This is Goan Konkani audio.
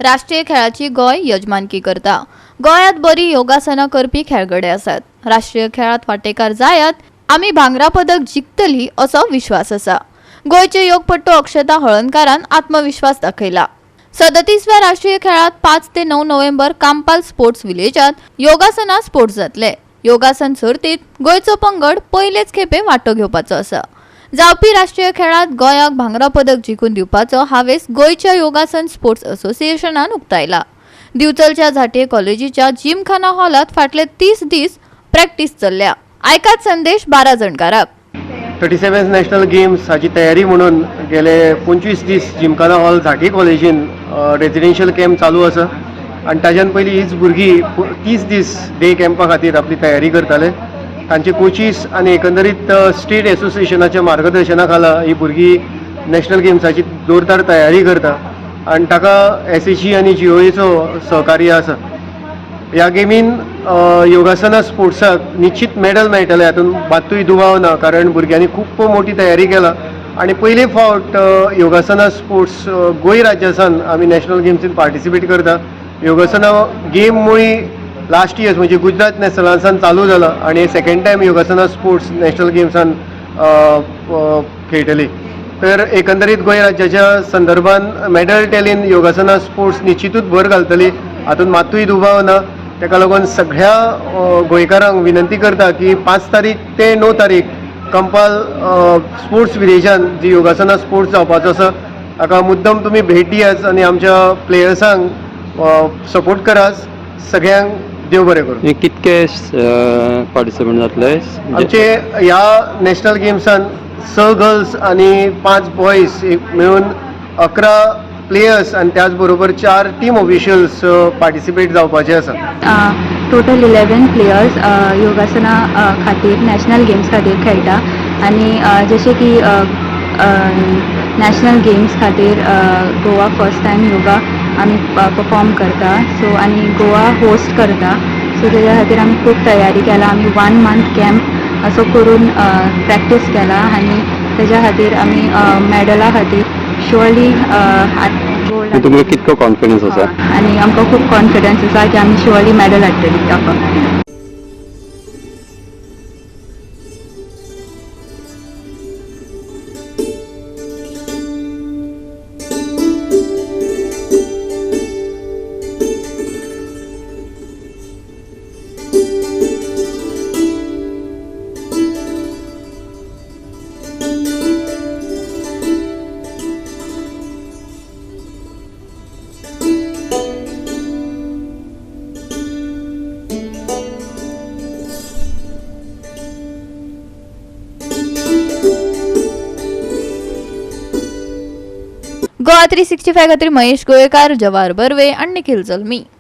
राष्ट्रीय खेळाची गोंय यजमानकी करता. गोंयांत बरी योगासनां करपी खेळगडे आसात. राष्ट्रीय खेळात वांटेकार जायात, आमी भांगरा पदक जिखतली असो विश्वास आसा. गोंयचे योगपट्टू अक्षता हळर्णकारान आत्मविश्वास दाखयला. 37व्या राष्ट्रीय खेळात 5 ते 9 नोव्हेंबर कांपाल स्पोर्ट्स विलेजात योगासना स्पोर्ट्स जातले. योगासन सर्तीत गोंयचो पंगड पयलेच खेपे वांटो घेवपाचो आसा. जावपी राष्ट्रीय खेळात गोंयाक भांगरा पदक जिखून दिवपाचो हावेस गोंयच्या योगासन स्पोर्ट्स असोसिएशनान उक्तायला. दिवचलच्या झांटये कॉलेजीच्या जिमखाना हॉलात फाटले 30 दीस प्रॅक्टीस चल्ल्या. आयकात संदेश 12 जणकाराक. 37 नॅशनल गेम्स हाची तयारी म्हणून गेले 25 दीस जिमखाना हॉल झांटये कॉलेजीन रेजिडेन्शियल कॅम्प चालू आसा आनी ताज्यान पयलीं हीच भुरगीं 30 दीस डे कॅम्पा खातीर आपली तयारी करताले. तांचे कोचीस आनी एकंदरीत स्टेट एसोसिएशनाच्या मार्गदर्शना खाला ही भुरगीं नॅशनल गेम्साची जोरदार तयारी करता आनी ताका एसएजी आनी जीओएचो सहकार्य आसा. ह्या गेमीन योगासना स्पोर्ट्साक निश्चित मेडल मेळटलें हातूंत मात्तूय दुबाव ना, कारण भुरग्यांनी खूब मोठी तयारी केला आनी पयले फावट योगासना स्पोर्ट्स गोंय राज्यासान आमी नॅशनल गेम्सीन पार्टिसिपेट करता. योगासना गेम मुळी लास्ट इयर्स म्हणजे गुजरात नॅशनलासान चालू जाला आनी सेकंड टायम योगासना स्पोर्ट्स नॅशनल गेम्सान खेळटली. तर एकंदरीत गोंय राज्याच्या संदर्भान मेडल टेलीन योगासना स्पोर्ट्स निश्चितूच भर घालतली हातूंत मात्तूय दुबाव ना. ताका लागून सगळ्या गोंयकारांक विनंती करता की 5 तारीख ते 9 तारीख कंपाल स्पोर्ट्स विलेजान जी योगासना स्पोर्ट्स जावपाचो आसा ताका मुद्दम तुमी भेट दियात आनी आमच्या प्लेयर्सांक सपोर्ट करात. सगळ्यांक देव बरें करूं. हे कितके पार्टिसिपंट जातले? आमचे ह्या नॅशनल गेम्सान 6 गर्ल्स आनी 5 बॉयज मेळून 11 प्लेयर्स आनी त्याच बरोबर 4 टीम ऑफिशियल्स पार्टिसिपेट जावपाचे आसा. टोटल 11 प्लेयर्स योगासना खातीर नॅशनल गेम्स खातीर खेळटा आनी जशें की नॅशनल गेम्स खातीर गोवा फर्स्ट टायम योगा आमी परफॉर्म करता, सो आनी गोवा होस्ट करता, सो तेज्या खातीर आमी खूब तयारी केला. आमी 1 मंथ कॅम्प असो करून प्रॅक्टीस केला आनी तेज्या खातीर आमी मॅडला खातीर शुअरली गोल्ड. तुमकां कितको कॉन्फिडन्स आसा? आनी आमकां खूब कॉन्फिडन्स आसा की आमी शुअरली मॅडल हाडटली ताका. गोवा 365 खातीर महेश गोवेकार, जवाहर बर्वे आनी निखिल जल्मी.